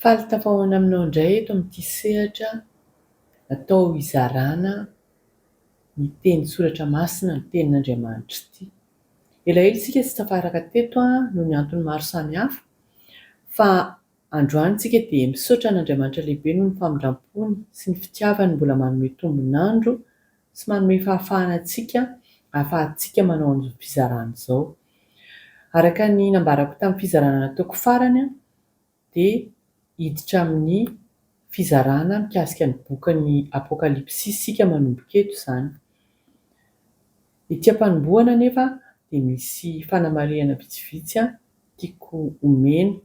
Faly tafahoana aminao indray eto amin'ity sehatra natao hizarana ny teny soratra masina, ny tenin'Andriamanitra ity. Elaela isika tsy tafaraka teto noho ny antony maro samihafa fa androany isika dia misaotra an'Andriamanitra lehibe noho ny famindram-pony sy ny fitiavany mbola manome tombon'andro sy manome fahafahana antsika ahafahantsika manao an'izao fizarana izao. Araka ny nambarako tamin'ny fizarana nataoko farany dia hiditra amin'ny fizarana mikasika ny bokin'ny Apokalypsy isika manomboka eto izany. Ety am-panombohana anefa dia misy fanamarihana vitsivitsy tiako omena.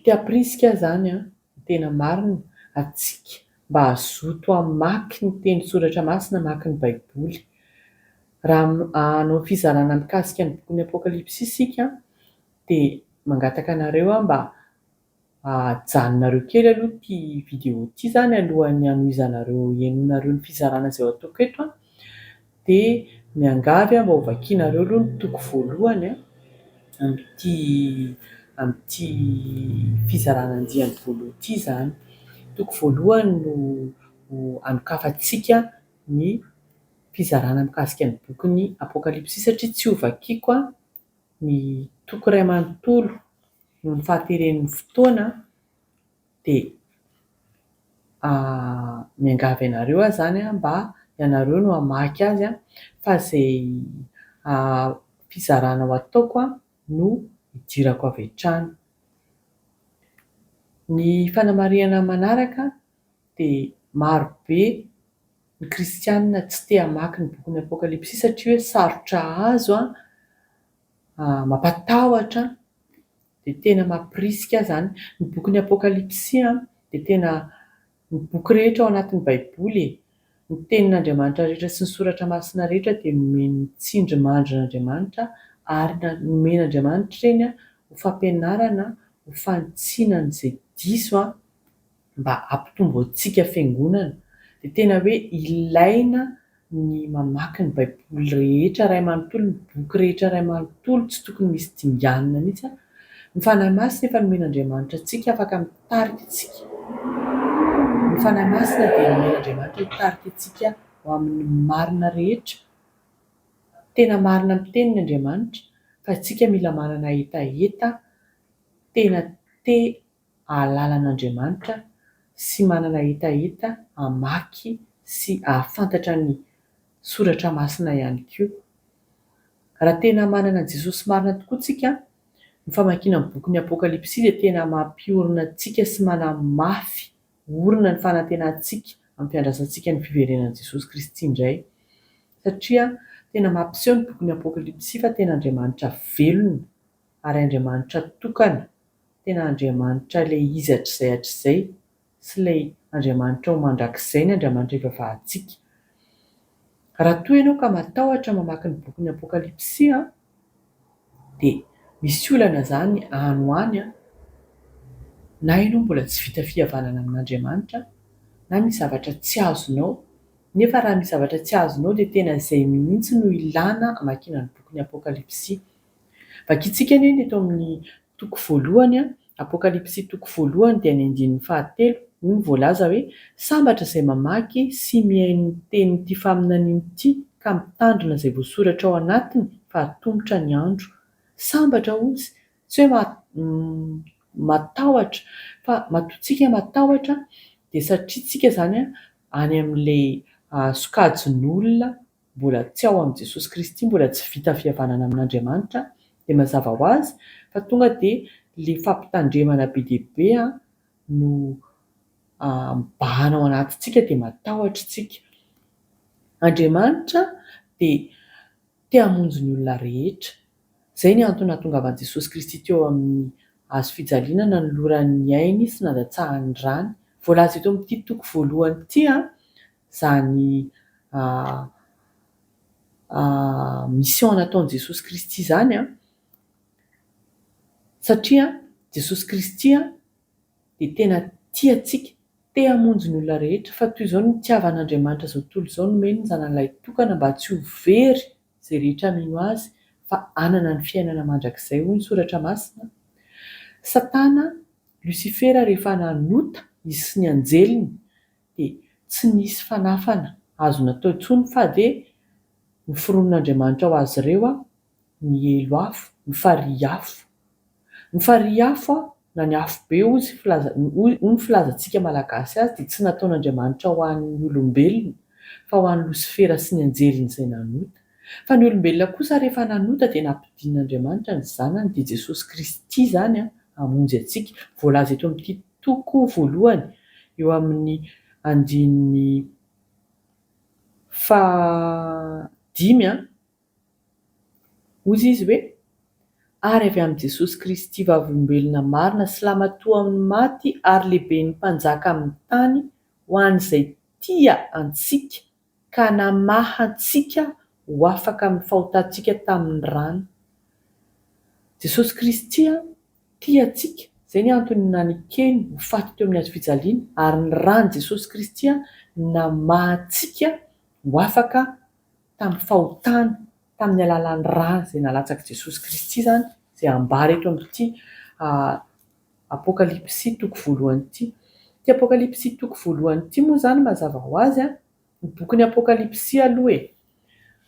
Te hampirisika aho izany ny tena marina antsika mba hazoto hamaky ny teny soratra masina, hamaky ny Baiboly. Raha hanao fizarana mikasika ny bokin'ny Apokalypsy isika dia mangataka anareo aho mba ajanonareo kely aloha ity vidéo ity izany alohan'ny hanohizanareo henoinareo ny fizarana izay ho ataoko eto an, dia miangavy aho mba ho vakianareo aloha ny toko voalohany amin'ity amin'ity fizarana andiany voalohany ity izany. Toko voalohany no hanokafantsika ny fizarana mikasika ny bokin'ny Apokalypsy satria tsy ho vakiako ny toko iray manontolo noho ny fahateren'ny fotoana dia miangavy anareo aho izany mba ianareo no hamaky azy fa izay fizarana ho ataoko no hidirako avy hatrany. Ny fanamarihana manaraka dia maro be ny kristiana tsy te hamaky ny bokin'ny Apokalypsy satria hoe sarotra azo, mampatahotra, dia tena mampirisika ahy izany. Ny bokin'ny Apokalypsy dia tena ny boky rehetra ao anatin'ny Baiboly e! Ny tenin'Andriamanitra rehetra sy ny soratra masina rehetra dia nomen'ny tsindrimandrin'Andriamanitra ary nomen'Andriamanitra ireny ho fampianarana, ho fanitsiana an'izay diso mba hampitombo antsika fiangonana. Dia tena hoe ilaina ny mamaky ny Baiboly rehetra iray manontolo, ny boky rehetra iray manontolo, tsy tokony misy dinganina mihitsy. Ny Fanahy Masina efa nomen'Andriamanitra antsika afaka mitarika antsika. Ny Fanahy Masina dia nomen'Andriamanitra hitarika antsika ho amin'ny marina rehetra. Tena marina amin'ny teniny Andriamanitra fa isika mila manana hetaheta tena te hahalala an'Andriamanitra sy manana hetaheta hamaky sy hahafantatra ny Soratra Masina ihany koa. Raha tena manana an'i Jesosy marina tokoa tsika, ny famakiana ny bokin'ny Apokalypsy dia tena mampiorina antsika sy manamafy orina ny fanantenantsika amin'ny fiandrasantsika ny fiverenan'i Jesosy Kristy indray. Satria tena mampiseho ny bokin'ny Apokalypsy fa tena Andriamanitra velona ary Andriamanitra tokana Tena Andriamanitra ilay Izy hatrizay hatrizay sy ilay Andriamanitra ho mandrakizay ny Andriamanitra ivavahantsika. Raha toa ianao ka matahotra mamaky ny bokin'ny Apokalypsy an, dia misy olana izany any ho any an, na ianao mbola tsy vita fihavanana amin'Andriamanitra, na misy zavatra tsy azonao, nefa raha misy zavatra tsy azonao dia tena izay mihitsy no ilana hamakiana ny bokin'ny Apokalypsy. Vakintsika anie ny eto amin'ny toko voalohany, Apokalypsy toko voalohany dia ny andininy fahatelo, hoy ny voalaza hoe, Sambatra izay mamaky sy mihaino ny tenin'ity faminaniana ity ka mitandrina izay voasoratra ao anatiny fa atomotra ny andro. Sambatra hozy, tsy hoe matahotra fa matoa tsika matahotra dia satria tsika izany any amin'ilay sokajin'olona mbola tsy ao amin'i Jesosy Kristy, mbola tsy vita fihavanana amin'Andriamanitra, dia mazava ho azy fa tonga dia ilay fampitandremana be dia be no mibahana ao anatintsika dia matahotra isika. Andriamanitra dia te hamonjy ny olona rehetra. Izay ny antony nahatongavan'i Jesosy Kristy teo amin'ny hazo fijaliana nanolorany ny ainy sy nandatsahany ny rany. Voalaza eto amin'ity toko voalohany ity izany mission nataon'i Jesosy Kristy izany an, satria Jesosy Kristy dia tena tia antsika, te hamonjy ny olona rehetra, fa toy izao no nitiavan'Andriamanitra izao tontolo izao, nomeny ny Zanany Lahitokana mba tsy ho very izay rehetra mino Azy fa hanana ny fiainana mandrakizay hoy ny Soratra Masina. Satana. Losifera rehefa nanota izy sy ny anjeliny dia tsy nisy fanafana azo natao intsony fa dia noforonin'Andriamanitra ho azy ireo ny helo afo, ny farihy afo. Ny farihy afo na ny afobe hozy filaza, hoy ny filazantsika Malagasy azy dia tsy nataon'Andriamanitra ho an'ny olombelona fa ho an'i Losifera sy ny anjeliny izay nanota. Fa ny olombelona kosa rehefa nanota dia nampidinin'Andriamanitra ny Zanany dia Jesosy Kristy izany hamonjy antsika. Voalaza eto amin'ity toko voalohany eo amin'ny andininy fahadimy hozy izy hoe, Ary avy amin'i Jesosy Kristy vavolombelona marina sy lamatoa amin'ny maty ary lehiben'ny mpanjaka amin'ny tany ho an'izay tia antsika ka namaha antsika ho afaka amin'ny fahotantsika tamin'ny rany. Jesosy Kristy tia antsika, izay ny antony nanekeny ho faty teo amin'ny hazo fijaliana, ary ny ran'i Jesosy Kristy no namaha antsika ho afaka tamin'ny fahotana, tamin'ny alalan'ny rà izay nalatsak'i Jesosy Kristy izany, izay ambara eto amin'ity Apokalypsy toko voalohany ity. Ity Apokalypsy toko voalohany ity moa izany mazava ho azy, ny bokin'ny Apokalypsy aloha e,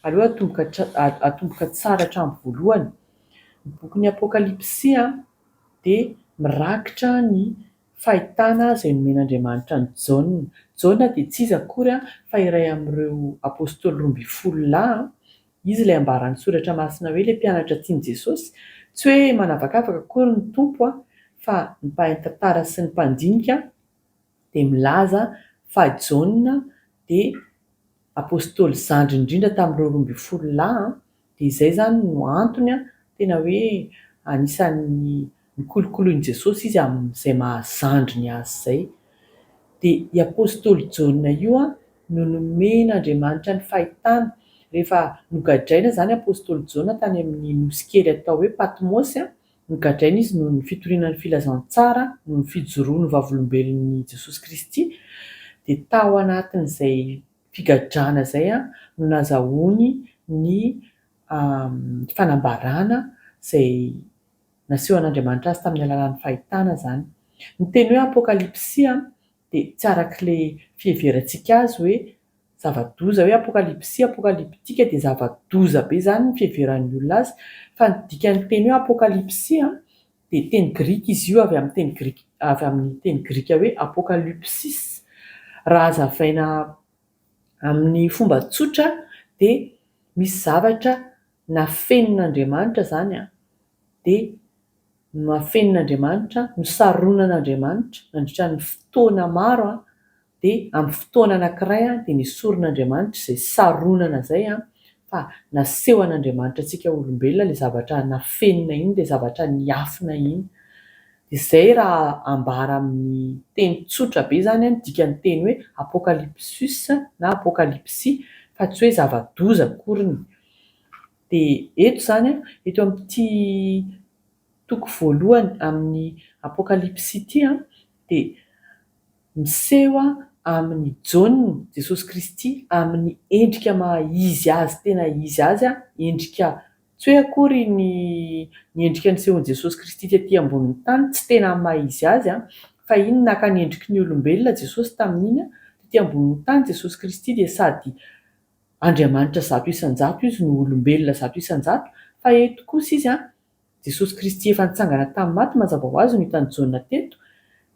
aleo atomboka atomboka tsara hatramin'ny voalohany. Ny bokin'ny Apokalypsy dia mirakitra ny fahitana izay nomen'Andriamanitra an'i Jaona. Jaona dia tsy iza akory fa iray amin'ireo apostoly 12 lahy. Izy ilay ambaran'ny Soratra Masina hoe ilay mpianatra tian'i Jesosy. Tsy hoe manavakavaka akory ny Tompo fa ny mpahay tantara sy ny mpandinika dia milaza fa Jaona dia apostoly zandriny indrindra tamin'ireo 12 lahy, dia izay izany no antony tena hoe anisan'ny nikolokoloin'i Jesosy izy amin'izay maha zandriny azy izay. Dia i apostoly Jaona io no nomen'Andriamanitra ny fahitana rehefa nogadraina izany apostoly Jaona tany amin'ny nosy kely atao hoe Patmosy. Nogadraina izy noho ny fitoriana ny filazantsara, noho ny fijoroany ho vavolombelon'i Jesosy Kristy, dia tao anatin'izay figadrana izay no nazahoany ny fanambarana izay nasehon'Andriamanitra azy tamin'ny alalan'ny fahitana izany. Ny teny hoe apokalypsy dia tsy arak'ilay fiheverantsika azy hoe zava-doza hoe apokalypsy, apokalyptika dia zava-doza be izany ny fiheveran'ny olona azy fa ny dikan'ny teny hoe apokalypsy dia teny grika izy io avy amin'ny teny grika avy amin'ny teny grika hoe apokalypsis. Raha hazavaina amin'ny fomba tsotra dia misy zavatra nafenin'Andriamanitra izany dia nafenin'Andriamanitra, nosaronan'Andriamanitra nandritra ny fotoana maro dia amin'ny fotoana anankiray dia nesorin'Andriamanitra izay saronana izay fa nasehon'Andriamanitra antsika olombelona ilay zavatra nafenina iny, ilay zavatra niafina iny. Dia izay raha ambara amin'ny teny tsotra be izany ny dikan'ny teny hoe apokalypsus na apokalypsy fa tsy hoe zava-doza akoriny. Dia eto izany, eto amin'ity toko voalohany amin'ny apokalypsy ity dia Miseho amin'i Jaona Jesosy Kristy amin'ny endrika maha izy azy tena izy azy, endrika tsy hoe akory ny ny endrika nisehoan'i Jesosy Kristy tety ambonin'ny tany tsy tena amin'ny maha izy azy fa iny naka ny endriky ny olombelona Jesosy tamin'iny, tety ambonin'ny tany Jesosy Kristy dia sady Andriamanitra 100% izy no olombelona 100% fa eto kosa izy Jesosy Kristy efa nitsangana tamin'ny maty mazava ho azy no hitan'i Jaona teto.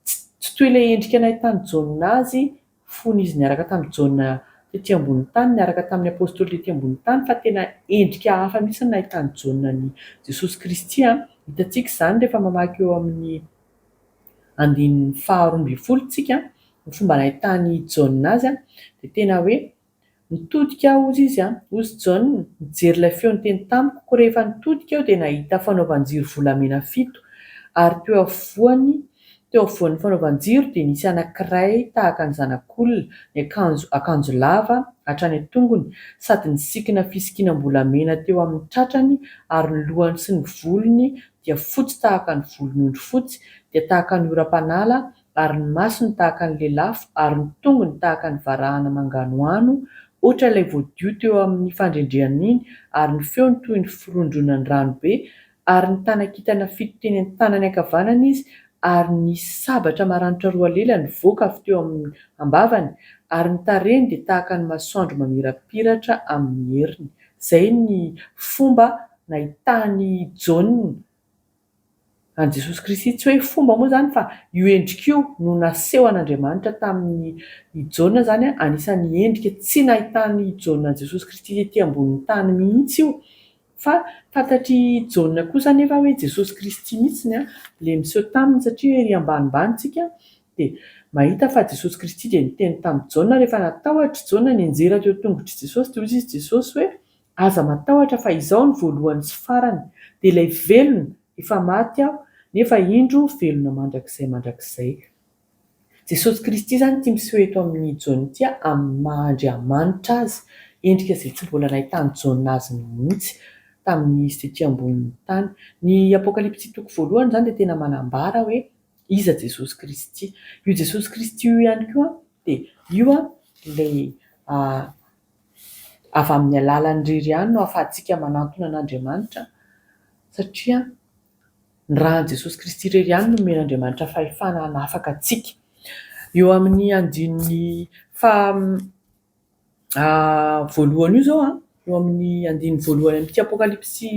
Tsy tsy toy ilay endrika nahitan'i Jaona azy fony izy niaraka tamin'i Jaona tety ambonin'ny tany, niaraka tamin'ny apostoly tety ambonin'ny tany, fa tena endrika hafa mihitsy no nahitan'i Jaona an'i Jesosy Kristy. Hitantsika izany rehefa mamaky eo amin'ny andininy faharoambinifolo isika, ny fomba nahitan'i Jaona azy dia tena hoe Nitodika aho, hozy izy, hozy Jaona, nijery ilay feo niteny tamiko, koa rehefa nitodika aho dia nahita fanaovan-jiro volamena fito, ary teo afovoany, teo afovoan'ny fanaovan-jiro dia nisy anankiray tahaka ny zanak'olona, niakanjo akanjo lava hatrany an-tongony, sady nisikina fisikinam-bolamena teo amin'ny tratrany, ary ny lohany sy ny volony dia fotsy tahaka ny volon'ondry fotsy, dia tahaka ny oram-panala, ary ny masony tahaka ny lelafo, ary ny tongony tahaka ny varahana manganohano, hoatra ilay voadio teo amin'ny fandrendrehana iny, ary ny feony toy ny firondronan'ny rano be, ary nitana kintana fito teny an-tanany ankavanana izy, Ary nisy sabatra maranitra roa lela nivoaka avy teo amin'ny am-bavany, ary ny tarehiny dia tahaka ny masoandro mamirapiratra amin'ny heriny. Izay ny fomba nahitan'i Jaona an'i Jesosy Kristy. Tsy hoe fomba moa izany fa io endrika io no nasehon'Andriamanitra tamin'i Jaona izany, anisan'ny endrika tsy nahitan'i Jaona an'i Jesosy Kristy tety ambonin'ny tany mihitsy io. Fa fantatr'i Jaona kosa anefa hoe Jesosy Kristy mihitsy ilay miseho taminy satria ery ambanimbany isika dia mahita fa Jesosy Kristy dia niteny tamin'i Jaona rehefa natahotra i Jaona nianjera teo tongotr'i Jesosy dia hoy izy Jesosy hoe aza matahotra fa izaho no voalohany sy farany dia ilay velona efa maty aho nefa indro velona mandrakizay mandrakizay. Jesosy Kristy izany ity miseho eto amin'i Jaona ity amin'ny maha Andriamanitra Azy, endrika izay tsy mbola nahitan'i Jaona Azy mihitsy tamin'ny Izy tety ambonin'ny tany. Ny Apokalypsy toko voalohany izany dia tena manambara hoe iza Jesosy Kristy. Io Jesosy Kristy io ihany koa dia io ilay avy amin'ny alalany irery ihany no ahafahantsika manantona an'Andriamanitra satria Ny ran'i Jesosy Kristy irery ihany no nomen'Andriamanitra fahefana hanafaka antsika. Eo amin'ny andininy faha voalohany io izao an, eo amin'ny andininy voalohany amin'ity Apokalypsy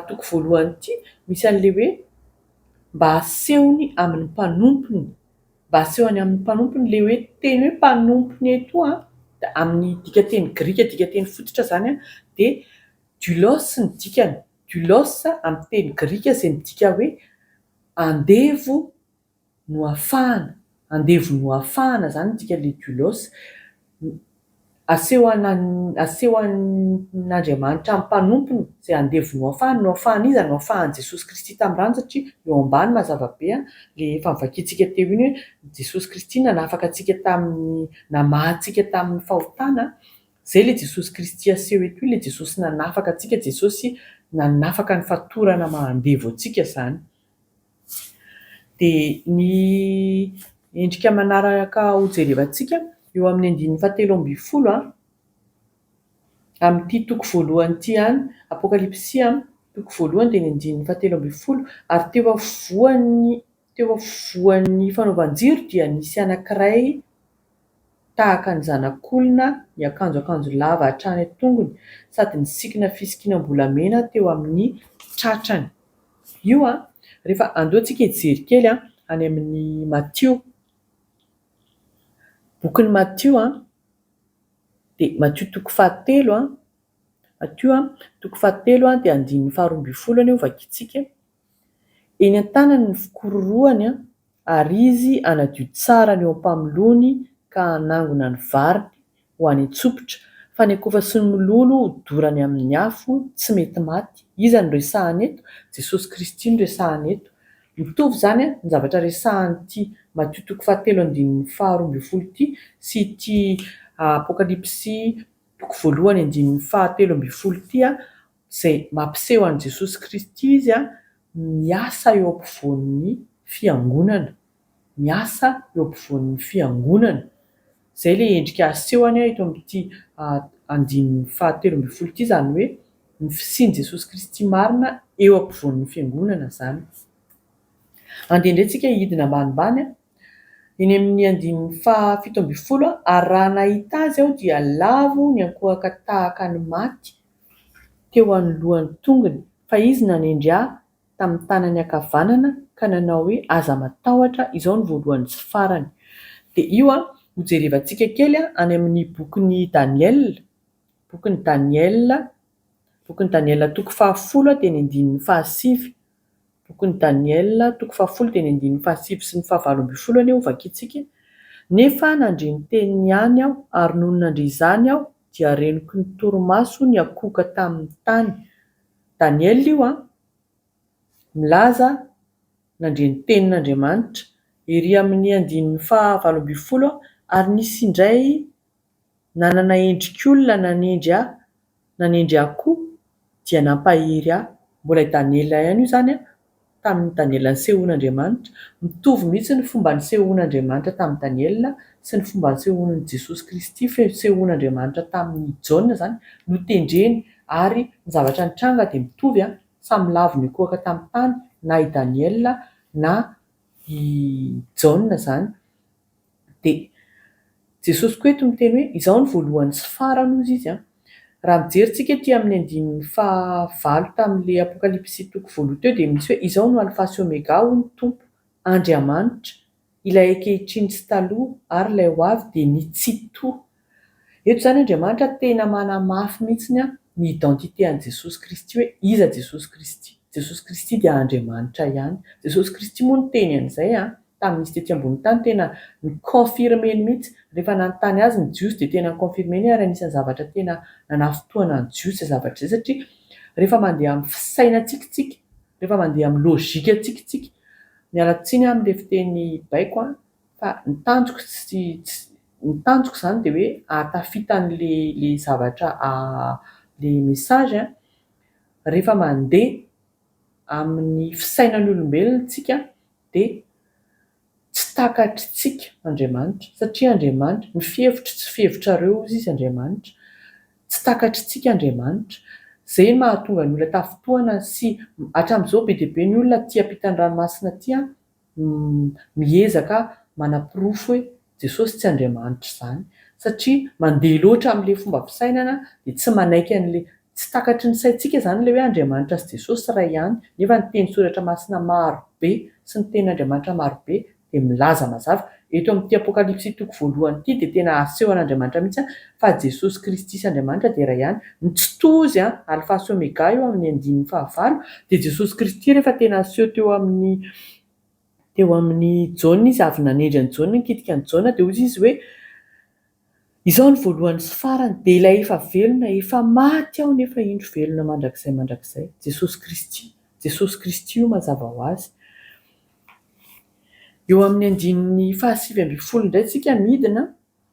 toko voalohany ity, misy an'ilay hoe mba asehony amin'ny mpanompony, mba asehony amin'ny mpanompony, ilay hoe teny hoe mpanompony eto an, amin'ny dikanteny grika, dikanteny fototra izany an, dia doulos ny dikany. Doulos amin'ny teny grika izay midika hoe andevo noafahana, andevo noafahana izany ny dikan'ilay doulos. Asehon'Andriamanitra amin'ny mpanompony izay andevo noafahany, noafahan'iza? Noafahan'i Jesosy Kristy tamin'ny rano satria eo ambany mazava be ilay efa novakintsika teo iny hoe Jesosy Kristy nanafaka antsika tamin'ny, namaha antsika tamin'ny fahotana. Izay ilay Jesosy Kristy aseho eto io, ilay Jesosy nanafaka antsika, Jesosy nanafaka ny fatorana maha andevo antsika izany. Dia ny endrika manaraka hojerevantsika eo amin'ny andininy fahatelo ambin'ny folo amin'ity toko voalohany ity ihany, Apokalypsy toko voalohany dia ny andininy fahatelo ambin'ny folo, ary teo afovoan'ny teo afovoan'ny fanaovan-jiro dia nisy anankiray tahaka ny zanak'olona niakanjo akanjo lava hatrany an-tongony sady nisikina fisikinam-bolamena teo amin'ny tratrany. Io an, rehefa andeha tsika hijery kely an, any amin'ny Matio. Bokin'i Matio an, dia Matio toko fahatelo an, Matio an, toko fahatelo an, dia andininy faharoa ambin'ny folo anie ho vakintsika. Eny an-tanany ny fikororohany an, ary izy hanadio tsara ny eo am-pamoloany ka hanangona ny variny ho any an-tsopitra, fa ny akofa sy ny mololo hodorany amin'ny afo tsy mety maty. Iza no resahana eto? Jesosy Kristy no resahana eto. Mitovy izany ny zavatra resahan'ity Matio toko fahatelo andininy faharoa ambin'ny folo ity sy ity Apokalypsy toko voalohany andininy fahatelo ambin'ny folo ity, izay mampiseho an'i Jesosy Kristy izy miasa eo ampovoan'ny fiangonana, miasa eo ampovoan'ny fiangonana. Izay ilay endrika asehony eto amin'ity andininy fahatelo ambin'ny folo ity, izany hoe ny fisian'i Jesosy Kristy marina eo ampovoan'ny fiangonana izany. Andeha indray tsika hidina ambanimbany, eny amin'ny andininy fahafito ambin'ny folo, ary raha nahita azy aho dia lavo niankohoka tahaka ny maty teo anoloan'ny tongony, fa izy nanendry ahy tamin'ny tanany ankavanana ka nanao hoe, Aza matahotra, izao no voalohany sy farany. Dia io hojerevantsika kely any amin'ny bokin'i Daniela, bokin'i Daniela, bokin'i Daniela toko fahafolo dia ny andininy fahasivy. Bokin'i Daniela toko fahafolo dia ny andininy fahasivy sy ny fahavalo ambin'ny folo anie ho vakintsika. Nefa nandre ny teniny ihany aho, ary nony nandre izany aho dia renoky ny torimaso niakohoka tamin'ny tany. Daniela io an, milaza nandre ny tenin'Andriamanitra. Ery amin'ny andininy fahavalo ambin'ny folo ary nisy indray Nanana endrik'olona nanendry ahy, nanendry ahy koa, dia nampahery ahy. Mbola i Daniela ihany io izany an, tamin'i Daniela nisehoan'Andriamanitra. Mitovy mihitsy ny fomba nisehoan'Andriamanitra tamin'i Daniela sy ny fomba nisehoan'i Jesosy Kristy, fisehoan'Andriamanitra tamin'i Jaona izany, notendreny ary ny zavatra nitranga dia mitovy an, samy lavo nikohaka tamin'ny tany na i Daniela na. i Jaona izany. Dia Jesosy koa eto miteny hoe izaho no voalohany sy farany hozy izy an. Raha mijery tsika ety amin'ny andininy fahavalo tamin'ilay Apokalypsy toko voalohany teo dia misy hoe izaho no Alfa sy Omega hoy ny Tompo Andriamanitra, ilay ankehitriny sy taloha ary ilay ho avy dia ny Tsitoha. Eto izany Andriamanitra tena manamafy mihitsy ny identité an'i Jesosy Kristy hoe iza Jesosy Kristy. Jesosy Kristy dia Andriamanitra ihany. Jesosy Kristy moa niteny an'izay an, tamin'izy tety ambony tany tena ni-confirmer-ny mihitsy. Rehefa nanontany azy ny Jiosy dia tena ni-confirmer-ny ary anisan'ny zavatra tena nanafintohana ny Jiosy izay zavatra izay satria rehefa mandeha amin'ny fisainantsika isika, rehefa mandeha amin'ny logique-ntsika isika, miala tsiny aho amin'ilay fiteny baiko an, fa ny tanjoko tsy ny tanjoko izany dia hoe ahatafita an'ilay ilay zavatra ilay message an, rehefa mandeha amin'ny fisainan'ny olombelona isika dia tsy takatr'tsika Andriamanitra, satria Andriamanitra, ny fihevitro tsy fihevitrareo hozy izy Andriamanitra, tsy takatr'tsika Andriamanitra. Izay no mahatonga ny olona tafintohana sy hatramin'izao be dia be ny olona aty ampitan'ny ranomasina aty an, miezaka manaporofo hoe Jesosy tsy Andriamanitra izany, satria mandeha loatra amin'ilay fomba fisainana dia tsy manaiky an'ilay, tsy takatry ny saintsika izany ilay hoe Andriamanitra sy Jesosy iray ihany, nefa ny teny soratra masina maro be sy ny tenin'Andriamanitra maro be dia milaza mazava. Eto amin'ity Apokalypsy toko voalohany ity dia tena asehon'Andriamanitra mihitsy fa Jesosy Kristy sy Andriamanitra dia iray ihany. Ny tsitoha izy, Alfa sy Omega eo amin'ny andininy fahavalo, dia Jesosy Kristy rehefa tena aseho teo amin'ny teo amin'i Jaona izy, avy nanendry an'i Jaona, nikitika an'i Jaona, dia hoy izy hoe, Izaho no voalohany sy farany, dia ilay efa velona, efa maty aho nefa indro velona mandrakizay mandrakizay. Jesosy Kristy, Jesosy Kristy io mazava ho azy. Eo amin'ny andininy fahasivy ambin'ny folo indray tsika midina,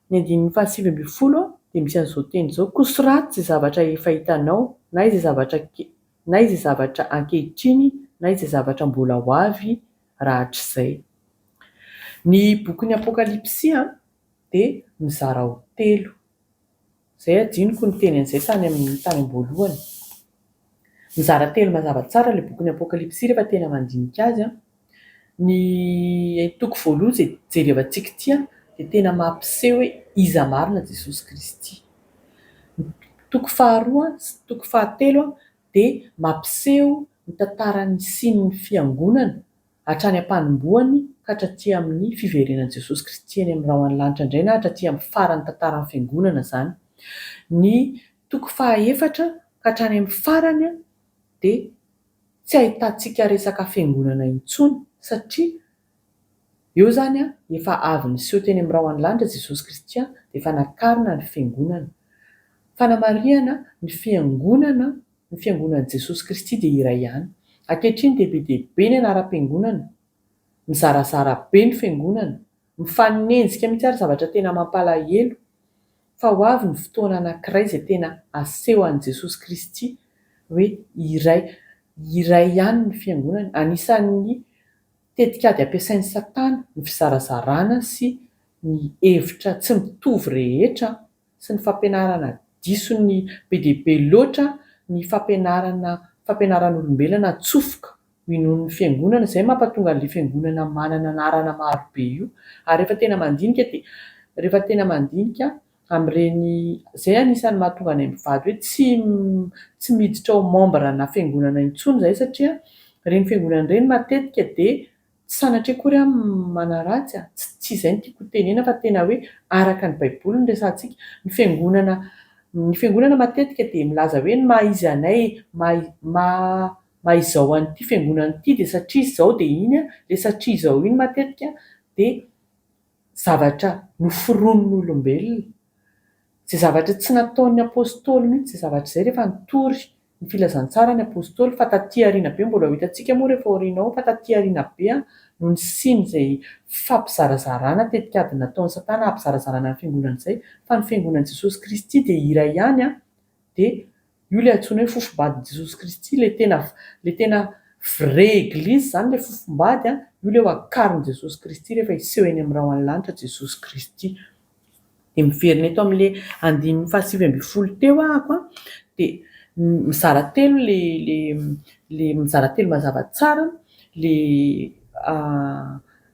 ny andininy fahasivy ambin'ny folo dia misy an'izao teny izao, koa soraty izay zavatra efa hitanao, na izay zavatra na izay zavatra ankehitriny, na izay zavatra mbola ho avy rahatrizay. Ny bokin'ny Apokalypsy dia mizara ho telo. Izay adinoko niteny an'izay tany amin'ny tany am-boalohany. Mizara telo mazava tsara ilay bokin'ny Apokalypsy rehefa tena mandinika azy. Ny toko voalohany izay jerevantsika ity dia tena mampiseho hoe iza marina Jesosy Kristy. Ny toko faharoa sy ny toko fahatelo dia mampiseho ny tantaran'ny nisian'ny fiangonana hatrany am-panombohany ka hatraty amin'ny fiverenan'i Jesosy Kristy eny amin'ny rahon'ny lanitra indray na hatraty amin'ny faran'ny tantaran'ny fiangonana izany. Ny toko fahaefatra ka hatrany amin'ny farany dia tsy ahitantsika resaka fiangonana intsony satria eo izany efa avy niseho teny amin'ny rahon'ny lanitra Jesosy Kristy dia efa nakarina ny fiangonana. Fanamarihana, ny fiangonana, ny fiangonan'i Jesosy Kristy dia iray ihany. Ankehitriny dia be dia be ny anaram-piangonana, mizarazara be ny fiangonana, mifanenjika mihitsy ary zavatra tena mampalahelo fa ho avy ny fotoana anankiray izay tena aseho an'i Jesosy Kristy hoe iray, iray ihany ny fiangonany. Anisan'ny tetikady ampiasain'i Satana ny fizarazarana sy ny hevitra tsy mitovy rehetra sy ny fampianarana diso ny be dia be loatra ny fampianarana fampianaran'olombelona atsofoka ho inoan'ny fiangonana, izay mampatonga an'ilay fiangonana manana anarana maro be io. Ary rehefa tena mandinika dia rehefa tena mandinika amin'ireny, izay anisan'ny mahatonga anay mivady hoe tsy tsy miditra ho membre na fiangonana intsony izahay satria ireny fiangonana ireny matetika dia tsy sanatria akory aho manaratsy a, tsy izay no tiako hotenena fa tena hoe araka ny baiboly no resahantsika. Ny fiangonana ny fiangonana matetika dia milaza hoe ny maha izy anay, maha maha maha izao an'ity fiangonana ity dia satria izao dia iny an, ilay satria izao iny matetika dia zavatra noforonin'olombelona. Izay zavatra tsy nataon'ny apostoly mihitsy izay zavatra izay rehefa nitory ny filazantsara ny apostoly fa taty aoriana be, mbola ho hitantsika moa rehefa aoriana ao fa taty aoriana be no nisian'izay fifampizarazarana, tetikady nataon'i Satana hampizarazarana ny fiangonana izay, fa ny fiangonan'i Jesosy Kristy dia iray ihany dia io ilay antsoina hoe fofombadin'i Jesosy Kristy, ilay tena ilay tena vraie église izany ilay fofombady, io ilay ho akarin'i Jesosy Kristy rehefa hiseho eny amin'ny rahon'ny lanitra Jesosy Kristy. Dia miverina eto amin'ilay andininy fahasivy ambin'ny folo teo ahako an, dia mizara telo ilay ilay ilay mizara telo mazava tsara ilay.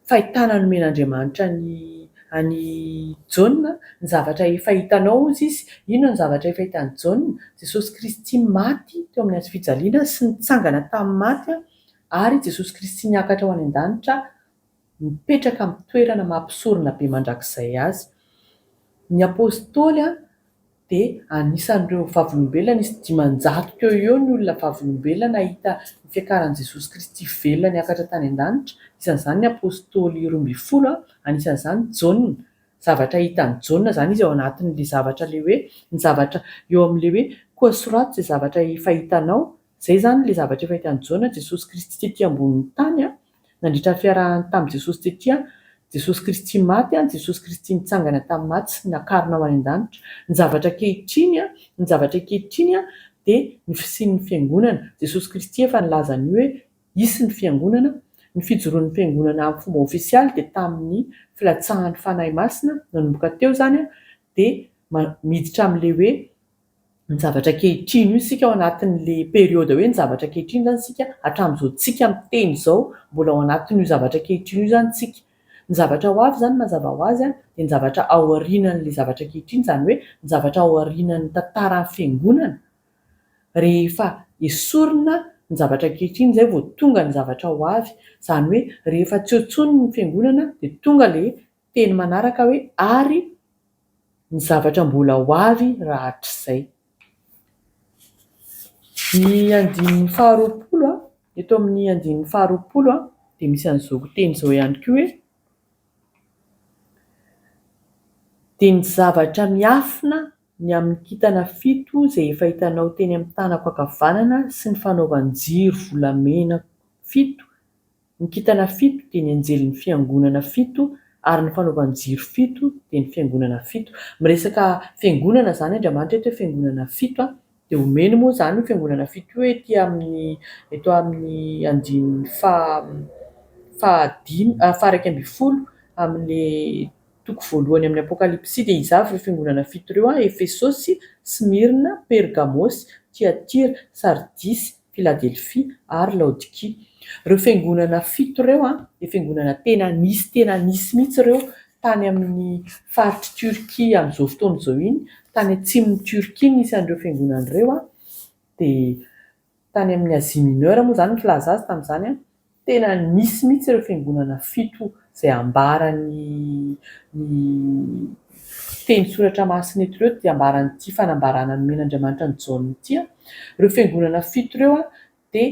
fahitana nomen'Andriamanitra an'i an'i Jaona, ny zavatra efa hitanao hozy izy. Inona ny zavatra efa hitan'i Jaona? Jesosy Kristy maty teo amin'ny hazo fijaliana sy nitsangana tamin'ny maty ary Jesosy Kristy niakatra ho any an-danitra mipetraka amin'ny toerana maha mpisorona be mandrakizay azy. Ny Apostoly dia anisan'ireo vavolombelona, nisy 500 teo ho eo ny olona vavolombelona nahita ny fiakaran'i Jesosy Kristy velona niakatra tany an-danitra, anisan'izany ny Apostoly 12, anisan'izany Jaona. Zavatra hitan'i Jaona izany izy ao anatin'ilay zavatra ilay hoe, ny zavatra eo amin'ilay hoe koa soraty izay zavatra efa hitanao, izay izany ilay zavatra efa hitan'i Jaona, Jesosy Kristy tety ambonin'ny tany, nandritra ny fiarahany tamin'i Jesosy tety, Jesosy Kristy maty, Jesosy Kristy nitsangana tamin'ny maty sy nakarina ho any an-danitra. Ny zavatra ankehitriny, ny zavatra ankehitriny dia ny fisian'ny Fiangonana. Jesosy Kristy efa nilaza an'io hoe hisy ny Fiangonana. Ny fijoroan'ny Fiangonana amin'ny fomba ofisialy dia tamin'ny filatsahan'ny Fanahy Masina, nanomboka teo izany dia miditra amin'ilay hoe ny zavatra ankehitriny io isika ao anatin'le période hoe ny zavatra ankehitriny izany isika hatramin'izao tsika miteny izao mbola ao anatin'io zavatra ankehitriny io izany tsika. Ny zavatra ho avy izany mazava ho azy dia ny zavatra aorianan'le zavatra ankehitriny izany hoe ny zavatra aorianan'ny tantaran'ny fiangonana rehefa esorina ny zavatra ankehitriny izay vao tonga ny zavatra ho avy. Izany hoe rehefa tsy eo intsony ny fiangonana dia tonga le teny manaraka hoe ary ny zavatra mbola ho avy rahatrizay. Ny andininy faharoapolo, eto amin'ny andininy faharoapolo dia misy an'izao teny izao ihany koa hoe, dia ny zavatra miafina ny amin'ny kintana fito izay efa hitanao teny amin'ny tanako ankavanana sy ny fanaovan-jiro volamena fito Ny kintana fito dia ny anjelin'ny fiangonana fito ary ny fanaovan-jiro fito dia ny fiangonana fito. Miresaka fiangonana izany Andriamanitra eto hoe fiangonana fito an, dia omeny moa izany io fiangonana fito io ety amin'ny eto amin'ny andininy faha fahadimy faha-11 amin'ny toko voalohany amin'ny Apokalypsy dia iza avy ireo fiangonana fito ireo an, Efesosy, Smyrna, Pergamosy, Tyatira, Sardisy, Filadelfia ary Laodikia. Ireo fiangonana fito ireo dia fiangonana tena nisy tena nisy mihitsy ireo tany amin'ny faritr'i Turquie amin'izao fotoana izao iny, tany atsimon'i Turquie no nisy an'ireo fiangonana ireo dia tany amin'ny Asie Mineure moa izany ny filaza azy tamin'izany. Tena nisy mihitsy ireo fiangonana fito izay ambaran'ny ny teny soratra masina eto ireo dia ambaran'ity fanambarana nomen'Andriamanitra an'i Jaona ity. Ireo fiangonana fito ireo dia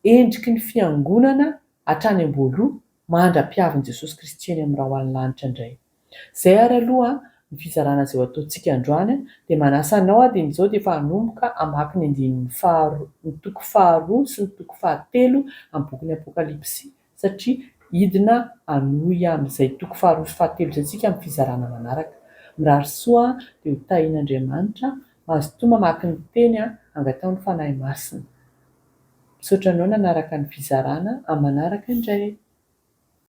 endriky ny fiangonana hatrany am-boaloha mandra-piavin'i Jesosy Kristy eny amin'ny rahona lanitra indray. Izay ary aloha ny fizarana izay ho ataontsika androany dia manasa anao aho dia izao dia efa hanomboka hamaky ny andininy faharoa, ny toko faharoa sy ny toko fahatelo amin'ny bokin'ny Apokalypsy satria hidina hanohy amin'izay toko faharoa sy fahatelo izay isika amin'ny fizarana manaraka. Mirary soa dia ho tahian'Andriamanitra, mazotoa mamaky ny teny, angataho ny Fanahy Masina. Misaotra anao nanaraka ny fizarana, amin'ny manaraka indray.